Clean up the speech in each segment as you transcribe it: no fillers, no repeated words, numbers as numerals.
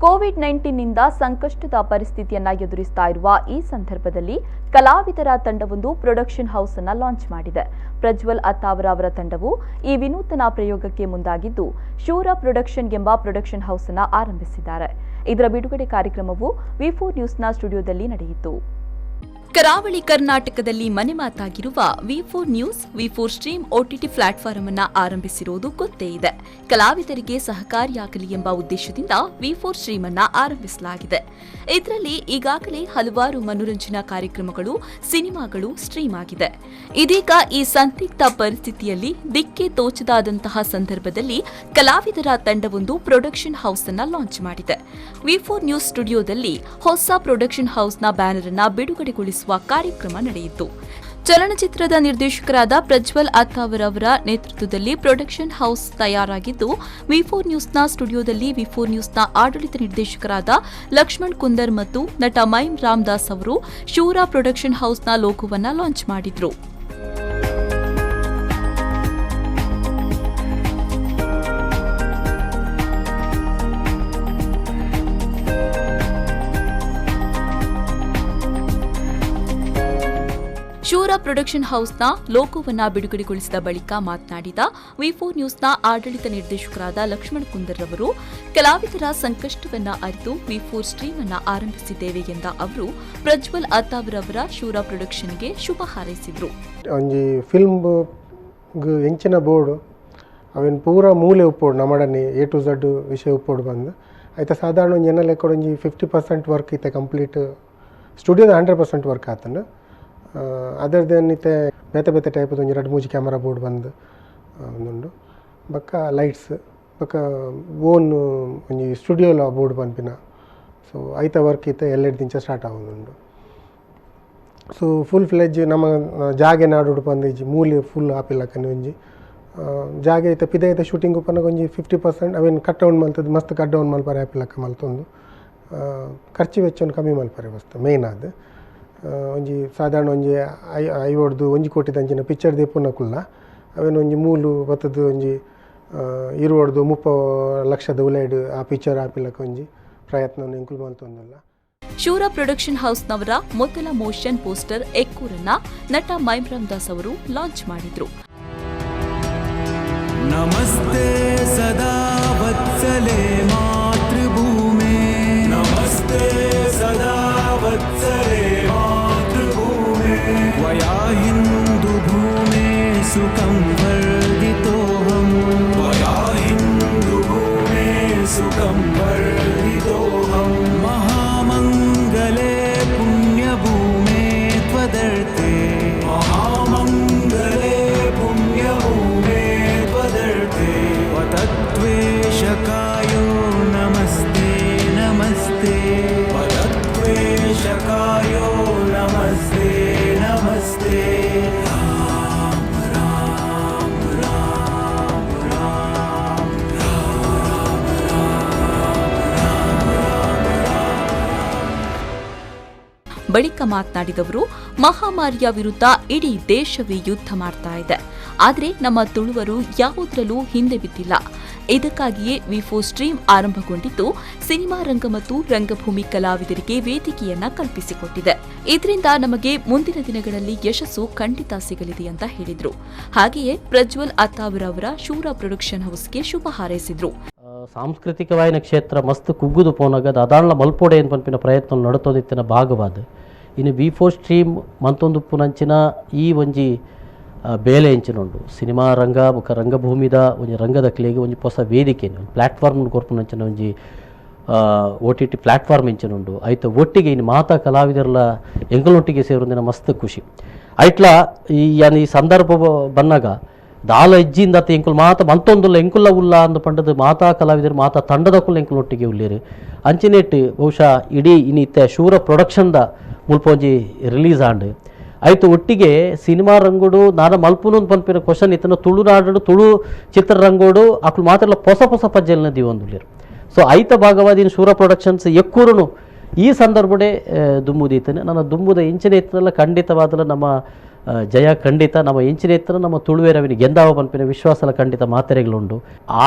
COVID-19 ನಿಂದ ಸಂಕಷ್ಟದ ಪರಿಸ್ಥಿತಿಯನ್ನ ಎದುರಿಸ್ತಾ ಇರುವ ಈ ಸಂದರ್ಭದಲ್ಲಿ ಕಲಾವಿದರ ತಂಡವೊಂದು ಪ್ರೊಡಕ್ಷನ್ ಹೌಸ್ ಅನ್ನು ಲಾಂಚ್ ಮಾಡಿದೆ. ಪ್ರಜ್ವಲ್ ಅತ್ತಾವರ ಅವರ ತಂಡವು ಈ ವಿನೂತನ ಪ್ರಯೋಗಕ್ಕೆ ಮುಂದಾಗಿದ್ದು, ಶೂರ ಪ್ರೊಡಕ್ಷನ್ ಎಂಬ ಪ್ರೊಡಕ್ಷನ್ ಹೌಸ್ ಅನ್ನು ಆರಂಭಿಸಿದ್ದಾರೆ. ಇದರ ಬಿಡುಗಡೆ ಕಾರ್ಯಕ್ರಮವು ವಿ4 ನ್ಯೂಸ್ನ ಸ್ಟುಡಿಯೋದಲ್ಲಿ ನಡೆಯಿತು. ಕರಾವಳಿ ಕರ್ನಾಟಕದಲ್ಲಿ ಮನೆ ಮಾತಾಗಿರುವ V4 news, V4 stream OTT platform ಅನ್ನ ಆರಂಭಿಸಿರುವುದು ಗೊತ್ತೇ ಇದೆ. ಕಲಾವಿದರಿಗೆ ಸಹಕಾರಿಯಾಗಲಿ ಎಂಬ ಉದ್ದೇಶದಿಂದ ವಿ4 ಸ್ಟ್ರೀಮ್ ಅನ್ನ ಆರಂಭಿಸಲಾಗಿದೆ. ಇದರಲ್ಲಿ ಈಗಾಗಲೇ ಹಲವಾರು ಮನೋರಂಜನಾ ಕಾರ್ಯಕ್ರಮಗಳು, ಸಿನಿಮಾಗಳು ಸ್ಟ್ರೀಮ್ ಆಗಿದೆ. ಇದೀಗ ಈ ಸಂದಿಗ್ಧ ಪರಿಸ್ಥಿತಿಯಲ್ಲಿ ದಿಕ್ಕೇ ತೋಚದಾದಂತಹ ಸಂದರ್ಭದಲ್ಲಿ ಕಲಾವಿದರ ತಂಡವೊಂದು ಪ್ರೊಡಕ್ಷನ್ ಹೌಸ್ ಅನ್ನ ಲಾಂಚ್ ಮಾಡಿದೆ. ವಿ4 ನ್ಯೂಸ್ ಸ್ಟುಡಿಯೋದಲ್ಲಿ ಹೊಸ ಪ್ರೊಡಕ್ಷನ್ ಹೌಸ್ನ ಬ್ಯಾನರ್ ಅನ್ನ ಬಿಡುಗಡೆಗೊಳಿಸುವ ಕಾರ್ಯಕ್ರಮ ನಡೆಯಿತು. ಚಲನಚಿತ್ರದ ನಿರ್ದೇಶಕರಾದ ಪ್ರಜ್ವಲ್ ಅತ್ತಾವರ್ ಅವರ ನೇತೃತ್ವದಲ್ಲಿ ಪ್ರೊಡಕ್ಷನ್ ಹೌಸ್ ತಯಾರಾಗಿದ್ದು, ವಿ4 ನ್ಯೂಸ್ನ ಸ್ಟುಡಿಯೋದಲ್ಲಿ ವಿ4 ನ್ಯೂಸ್ನ ಆಡಳಿತ ನಿರ್ದೇಶಕರಾದ ಲಕ್ಷ್ಮಣ್ ಕುಂದರ್ ಮತ್ತು ನಟ ಮೈಮ್ ರಾಮದಾಸ್ ಅವರು ಶೂರ ಪ್ರೊಡಕ್ಷನ್ ಹೌಸ್ನ ಲೋಗೋವನ್ನು ಲಾಂಚ್ ಮಾಡಿದ್ರು. ಶೂರ ಪ್ರೊಡಕ್ಷನ್ ಹೌಸ್ನ ಲೋಗೋವನ್ನ ಬಿಡುಗಡೆಗೊಳಿಸಿದ ಬಳಿಕ ಮಾತನಾಡಿದ ವಿ4 ನ್ಯೂಸ್ನ ಆಡಳಿತ ನಿರ್ದೇಶಕರಾದ ಲಕ್ಷ್ಮಣ್ ಕುಂದರ್ ಅವರು, ಕಲಾವಿದರ ಸಂಕಷ್ಟವನ್ನ ಅರಿತು ವಿ4 ಸ್ಟ್ರೀಮ್ ಅನ್ನ ಆರಂಭಿಸಿದ್ದೇವೆ ಎಂದ ಅವರು, ಪ್ರಜ್ವಲ್ ಅತ್ತಾವರ್ ಅವರ ಶೂರ ಪ್ರೊಡಕ್ಷನ್ಗೆ ಶುಭ ಹಾರೈಸಿದರು. ಒಂಜಿ ಫಿಲ್ಮ್ ಎಂಚಿನ ಬೋರ್ಡು ಅವೆನ್ ಪೂರ ಮೂಲೆ ಉಪ್ಪೋಡು, ನಮಡನೆ A to Z ವಿಷಯ ಉಪ್ಪೋಡು ಬಂದು ಐತ. ಸಾಧಾರಣ ಒಂಜಿ ಎನ್ನ ಲೆಕ್ಕಡ್ ಒಂಜಿ 50% ವರ್ಕ್ ಇತ್ತೆ ಕಂಪ್ಲೀಟ್. ಸ್ಟುಡಿಯೋದ 100% ವರ್ಕ್ ಆತಂಡು. ಅದರ್ then ಇತ್ತೆ ಬೇತೆ ಬೇತೆ ಟೈಪದ ಒಂಜಿ ರಡ್ಡ್ ಮೂಜಿ ಕ್ಯಾಮರಾ ಬೋರ್ಡ್ ಬಂದು ಉಂಡು. ಬೊಕ್ಕ ಲೈಟ್ಸ್, ಬೊಕ್ಕ ಓನ್ ಒಂಜಿ ಸ್ಟುಡಿಯೋಲ ಬೋರ್ಡ್ ಪನ್ಪಿನ. ಸೊ ಐತ ವರ್ಕ್ ಇತ್ತೆ ಎಲ್ಲೆಡ್ ದಿಂಚ ಸ್ಟಾರ್ಟ್ ಆವೊಂದುಂಡು. So full fledged ನಮ ಜಾಗೆ ನಾಡೋಡು ಪಂದ್ ಇಜ್ಜಿ, ಮೂಲೆ ಫುಲ್ ಆಪಿಲಕನೆ ಒಂಜಿ ಜಾಗೆ ಇತ್ತೆ ಪಿದಯಿ ಐತ. ಶೂಟಿಂಗ್ ಉಪ್ಪುನಗ ಒಂಜಿ 50% ಅವೆನ್ ಕಟ್ ಡೌನ್ ಮಲ್ತದ್, ಮಸ್ತ್ ಕಟ್ ಡೌನ್ ಮಲ್ಪರೆ ಆಪಿಲಕ ಮಲ್ತೊಂದು, ಖರ್ಚು ವೆಚ್ಚನ್ ಕಮ್ಮಿ ಮಲ್ಪರೆ ಮಸ್ತ್ ಮೇನ್ ಆದ್. ಒಂಜಿ ಸಾಧಾರಣ ಒಂಜಿ ಐವಡ್ದು 1 ಕೋಟಿದಂಚಿನ ಪಿಕ್ಚರ್ ದೆಪ್ಪುನಕುಲ್ಲ ಅವೆನ್ ಒಂಜಿ ಮೂಲು ಬತ್ತದು ಒಂಜಿ 20ಡ್ದು 30 ಲಕ್ಷದ ಉಲೈಡ್ ಆ ಪಿಕ್ಚರ್ ಆಪಿಲಕ ಒಂಜಿ ಪ್ರಯತ್ನ ಎಂಕುಲು ಮಲ್ತೊಂದುಲ್ಲ. ಶೂರ ಪ್ರೊಡಕ್ಷನ್ ಹೌಸ್ನವರ ಮೊದಲ ಮೋಷನ್ ಪೋಸ್ಟರ್ ಎಕ್ಕೂರನ್ನ ನಟ ಮೈಮ್ ರಾಮದಾಸ್ ಅವರು ಲಾಂಚ್ ಮಾಡಿದ್ರು. नमस्ते सदा वत्सले मातृभूमे, नमस्ते सदा वत्सले मातृभूमे। त्वया हिन्दुभूमे सुखं वर्धितोऽहम्, त्वया हिन्दुभूमे सुखं वर्धितोऽहम्। महामङ्गले पुण्यभूमे त्वदर्थे, महामङ्गले पुण्यभूमे त्वदर्थे। पतत्वेषकायो नमस्ते नमस्ते, पतत्वेषकायो नमस्ते नमस्ते। राम राम राम राम राम राम. ಬಳಿಕ ಮಾತನಾಡಿದವರು, ಮಹಾಮಾರಿಯ ವಿರುದ್ಧ ಇಡೀ ದೇಶವೇ ಯುದ್ಧ ಮಾಡ್ತಾ ಇದೆ. ಆದರೆ ನಮ್ಮ ತುಳುವರು ಯಾವುದರಲ್ಲೂ ಹಿಂದೆ ಬಿದ್ದಿಲ್ಲ. ಇದಕ್ಕಾಗಿಯೇ ವಿ4 ಸ್ಟ್ರೀಮ್ ಆರಂಭಗೊಂಡಿದ್ದು, ಸಿನಿಮಾ ರಂಗ ಮತ್ತು ರಂಗಭೂಮಿ ಕಲಾವಿದರಿಗೆ ವೇದಿಕೆಯನ್ನ ಕಲ್ಪಿಸಿಕೊಟ್ಟಿದೆ. ಇದರಿಂದ ನಮಗೆ ಮುಂದಿನ ದಿನಗಳಲ್ಲಿ ಯಶಸ್ಸು ಖಂಡಿತ ಸಿಗಲಿದೆ ಅಂತ ಹೇಳಿದರು. ಹಾಗೆಯೇ ಪ್ರಜ್ವಲ್ ಅತ್ತಾವರ್ ಅವರ ಶೂರ ಪ್ರೊಡಕ್ಷನ್ ಹೌಸ್ಗೆ ಶುಭ ಹಾರೈಸಿದರು. ಸಾಂಸ್ಕೃತಿಕವಾಯಿನ ಕ್ಷೇತ್ರ ಮಸ್ತ್ ಕುಗ್ಗುದು ಪೋನಾಗ ಅದಾನ್ಲ ಮಲ್ಪೊಡೆ ಏನು ಪನ್ಪಿನ ಪ್ರಯತ್ನ ನಡತೊಂದಿತ್ತಿನ ಭಾಗವಾದ ಇನ್ನು ವಿ4 ಸ್ಟ್ರೀಮ್ ಮಂತೊಂದುಪ್ಪುನಂಚಿನ ಈ ಒಂಜಿ ಬೇಲೆ ಎಂಚಿನುಂಡು. ಸಿನಿಮಾ ರಂಗ ಬೊಕ ರಂಗಭೂಮಿದ ಒಂಜಿ ರಂಗದಕ್ಲೆಗ್ ಒಂಜಿ ಪೊಸ ವೇದಿಕೆ, ಒಂಜಿ ಪ್ಲ್ಯಾಟ್ಫಾರ್ಮ್ ಕೊರ್ಪುನಂಚಿನ ಒಂಜಿ ಒಟಿಟಿ ಪ್ಲ್ಯಾಟ್ಫಾರ್ಮ್ ಎಂಚಿನುಂಡು. ಐತ ಒಟ್ಟಿಗೆ ಇನ್ನು ಮಾತಾ ಕಲಾವಿದರ್ಲ ಎಂಕಲ್ನೊಟ್ಟಿಗೆ ಸೇರುಂದಿನ ಮಸ್ತ್ ಖುಷಿ. ಐಟ್ಲ ಈ ಯಾನ್ ಈ ಸಂದರ್ಭ ಬನ್ನಾಗ ದಾಲ ಇಜ್ಜಿಂದ ಎಂಕುಲು ಮಾತ ಮಂತೊಂದುಲ್ಲ, ಎಂಕುಲ್ಲ ಉಲ್ಲ ಅಂದ್ ಪಂಡದು ಮಾತಾ ಕಲಾವಿದರು, ಮಾತಾ ತಂಡದಕುಲು ಎಂಕುಲೊಟ್ಟಿಗೆ ಉಲ್ಲೇರು. ಅಂಚಿನೆಟ್ ಬಹುಶಃ ಇಡೀ ಇನಿ ಇತ್ತೆ ಶೂರ ಪ್ರೊಡಕ್ಷನ್ದ ಮುಲ್ಪ ಒಂಜಿ ರಿಲೀಸ್ ಆಂಡ್. ಆಯ್ತು, ಒಟ್ಟಿಗೆ ಸಿನಿಮಾ ರಂಗೋಡು ನಾನ ಮಲ್ಪುನು ಪನ್ಪಿನ ಕ್ವಶನ್ ಇತ್ತನ. ತುಳುನಾಡು ತುಳು ಚಿತ್ರರಂಗೋಡು ಅಕ್ಲು ಮಾತ್ರ ಹೊಸ ಹೊಸ ಪಜ್ಜೆಲ್ನ ದೀವೊಂದುಲ್ಲೆರ್. ಸೊ ಐತ ಭಾಗವಾದ ಶೂರ ಪ್ರೊಡಕ್ಷನ್ಸ್ ಎಕ್ಕೂರುನು ಈ ಸಂದರ್ಭಡೆ ದುಂಬುದೀತನೆ. ನನ್ನ ದುಂಬುದ ಇಂಚನೆ ಇತ್ತನಲ್ಲ, ಖಂಡಿತವಾದಲ ನಮ್ಮ ಜಯ ಖಂಡಿತ ನಮ್ಮ ಇಂಚಿನ ಎತ್ತರ ನಮ್ಮ ತುಳುವೇರವಿನ ಗೆಂದಾವ ಪನ್ಪಿನ ವಿಶ್ವಾಸಲ ಖಂಡಿತ ಮಾತೆರೆಗಲುಂಡು.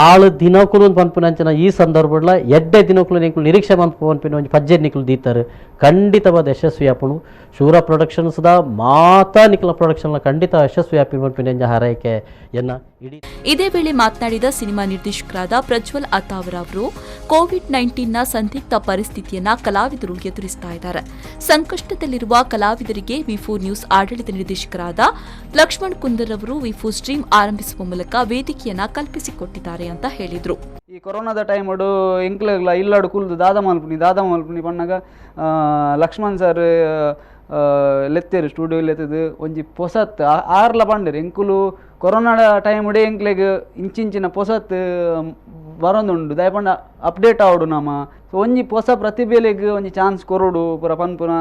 ಆಳು ದಿನಕುಲು ಪನ್ಪಿನಂಚಿನ ಈ ಸಂದರ್ಭಡ್ಲ ಎಡ್ಡೆ ದಿನಕುಲು ನಿಕುಲು ನಿರೀಕ್ಷೆ ಪನ್ಪಿನ ಒಂಜಿ ಪಜ್ಜೆ ನಿಕುಲು ದೀತಾರೆ ಖಂಡಿತವಾದ ಯಶಸ್ವಿ ಆಪುಂಡು. ಶೂರ ಪ್ರೊಡಕ್ಷನ್ಸ್ದ ಮಾತಾ ನಿಕಲ ಪ್ರೊಡಕ್ಷನ್ಲ ಖಂಡಿತ ಯಶಸ್ವಿ ಆಪಿ ಪನ್ಪಿನ ಹಾರೈಕೆ ಎನ್ನ ಇಡೀ. ಇದೇ ವೇಳೆ ಮಾತನಾಡಿದ ಸಿನಿಮಾ ನಿರ್ದೇಶಕರಾದ ಪ್ರಜ್ವಲ್ ಅತ್ತಾವರ ಅವರು, ಕೋವಿಡ್-19ನ ಸಂದಿಗ್ಧ ಪರಿಸ್ಥಿತಿಯನ್ನ ಕಲಾವಿದರು ಎದುರಿಸ್ತಾ ಇದ್ದಾರೆ. ಸಂಕಷ್ಟದಲ್ಲಿರುವ ಕಲಾವಿದರಿಗೆ ವಿಫೋರ್ ನ್ಯೂಸ್ ಆಡಳಿತ ನಿರ್ದೇಶಕರಾದ ಲಕ್ಷ್ಮಣ್ ಕುಂದರ್ ಅವರು ವಿಫೋರ್ ಸ್ಟ್ರೀಮ್ ಆರಂಭಿಸುವ ಮೂಲಕ ವೇದಿಕೆಯನ್ನ ಕಲ್ಪಿಸಿಕೊಟ್ಟಿದ್ದಾರೆ ಅಂತ ಹೇಳಿದರು. ಈ ಕೊರೋನಾದ ಟೈಮುಡು ಎಂಕ್ಲೆಗ್ಲ ಇಲ್ಲಡು ಕುಲ್ದು ದಾದ ಮಲ್ಪುನಿ ದಾದ ಮಲ್ಪುನಿ ಪನ್ನಗ ಲಕ್ಷ್ಮಣ್ ಸರ್ ಲೆತ್ತೇರು ಸ್ಟುಡಿಯೋ ಲೆತ್ತದು ಒಂಜಿ ಪೊಸತ್ ಆರ್ಲ ಪಂಡೆರ್. ಎಂಕುಲು ಕೊರೋನಾದ ಟೈಮುಡೆ ಎಂಕ್ಲೆಗ್ ಇಂಚಿಂಚಿನ ಪೊಸತ್ ಬರೋದುಂಡು, ದಾಯೆ ಅಪ್ಡೇಟ್ ಆವಡು ನಮ. ಸೊ ಒಂಜಿ ಪೊಸ ಪ್ರತಿಭೆಲೆಗ್ ಒಂಜಿ ಚಾನ್ಸ್ ಕೊರೊಡು ಪೂರ ಪನ್ಪುನ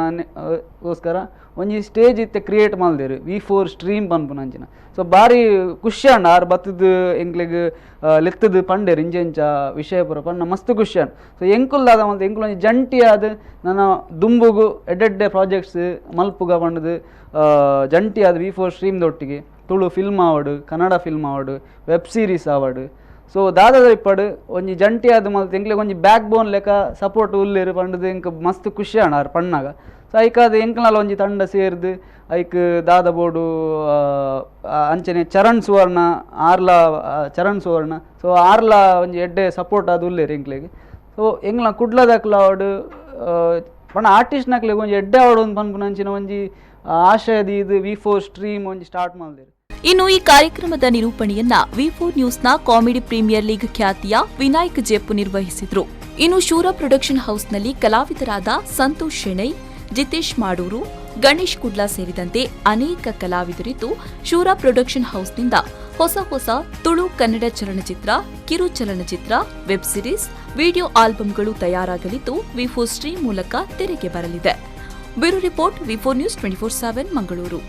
ಗೋಸ್ಕರ ಒಂಜಿ ಸ್ಟೇಜ್ ಇತ್ತೆ ಕ್ರಿಯೇಟ್ ಮಲ್ದೆರ್ ವಿ4 ಸ್ಟ್ರೀಮ್ ಪನ್ಪುನ ಅಂಚಿನ. ಸೊ ಬಾರಿ ಖುಷಿ ಆಂಡ್ ಆರ್ ಬತ್ತದು ಎಂಕ್ಲೆಗ್ ಲೆತ್ತದು ಪಂಡೆರ್ ಇಂಚ ಇಂಚ ವಿಷಯ ಪೂರ ಪಂಡ ಮಸ್ತ್ ಖುಷಿ ಆಂಡ್. ಸೊ ಎಂಕುಲು ದಾದ ಮಲ್ತ ಎಂಕುಲು ಒಂಜಿ ಜಂಟಿ ಆದ್ ನನ ದುಂಬುಗು ಎಡ್ಡೆಡ್ಡೆ ಪ್ರಾಜೆಕ್ಟ್ಸ್ ಮಲ್ಪುಗ ಪಂಡದು ಜಂಟಿ ಆದ್ ವಿ4 ಸ್ಟ್ರೀಮ್ ದೊಟ್ಟಿಗೆ ತುಳು ಫಿಲ್ಮ್ ಆವಡ್, ಕನ್ನಡ ಫಿಲ್ಮ್ ಆವಡ್, ವೆಬ್ ಸೀರೀಸ್ ಆವಡ್, ಸೊ ದಾದಾದ ಇಪ್ಪಡು ಒಂಜಿ ಜಂಟಿ ಆದ್ ಮಲ್ತ ಎಂಕ್ಲೆಗ್ ಒಂಜಿ ಬ್ಯಾಕ್ ಬೋನ್ ಲೆಕ್ಕ ಸಪೋರ್ಟ್ ಉಲ್ಲೇರು ಪಂಡದು ಎಂಕ್ ಮಸ್ತ್ ಖುಷಿ ಆಂಡ್ ಆರ್ ಪಣ್ಣಾಗ. ಸೊ ಐಕಾದ್ ಎಂಕ್ಲನಾಲ ಒಂಜಿ ತಂಡ ಸೇರ್ದು ಐಕ್ ದಾದ ಬೋಡು ಅಂಚನೆ ಚರಣ್ ಸುವರ್ಣ ಆರ್ಲ ಚರಣ್ ಸುವರ್ಣ ಸೊ ಆರ್ಲ ಒಂಜಿ ಎಡ್ಡೆ ಸಪೋರ್ಟ್ ಆದ್ ಉಲ್ಲೇರು ಎಂಕ್ಲೆಗ್. ಸೊ ಎಂಕ್ಲ ಕುಡ್ಲದಕ್ಲ ಆವಡ್ ಪಂಡ ಆರ್ಟಿಸ್ಟ್ ನಕ್ಲೆಗ್ ಒಂಜಿ ಎಡ್ಡೆ ಆವಡ್ ಒಂದು ಪನ್ಪುನ ಅಂಚಿನ ಒಂಜಿ ಆಶಯ ದೀದ್ ವಿ4 ಸ್ಟ್ರೀಮ್ ಒಂಜಿ ಸ್ಟಾರ್ಟ್ ಮಲ್ದೆರ್. ಇನ್ನು ಈ ಕಾರ್ಯಕ್ರಮದ ನಿರೂಪಣೆಯನ್ನ ವಿ4 ನ್ಯೂಸ್ನ ಕಾಮಿಡಿ ಪ್ರೀಮಿಯರ್ ಲೀಗ್ ಖ್ಯಾತಿಯ ವಿನಾಯಕ್ ಜೆಪ್ಪು ನಿರ್ವಹಿಸಿದ್ರು. ಇನ್ನು ಶೂರ ಪ್ರೊಡಕ್ಷನ್ ಹೌಸ್ನಲ್ಲಿ ಕಲಾವಿದರಾದ ಸಂತೋಷ್ ಶೆಣೈ, ಜಿತೇಶ್ ಮಾಡೂರು, ಗಣೇಶ್ ಕುಡ್ಲಾ ಸೇರಿದಂತೆ ಅನೇಕ ಕಲಾವಿದರಿದ್ದು, ಶೂರ ಪ್ರೊಡಕ್ಷನ್ ಹೌಸ್ನಿಂದ ಹೊಸ ಹೊಸ ತುಳು, ಕನ್ನಡ ಚಲನಚಿತ್ರ, ಕಿರು ಚಲನಚಿತ್ರ, ವೆಬ್ ಸೀರೀಸ್, ವಿಡಿಯೋ ಆಲ್ಬಂಗಳು ತಯಾರಾಗಲಿದ್ದು, ವಿ4 ಸ್ಟ್ರೀಮ್ ಮೂಲಕ ತೆರೆಗೆ ಬರಲಿದೆ. Bureau report, V4 news 24/7, Mangaluru.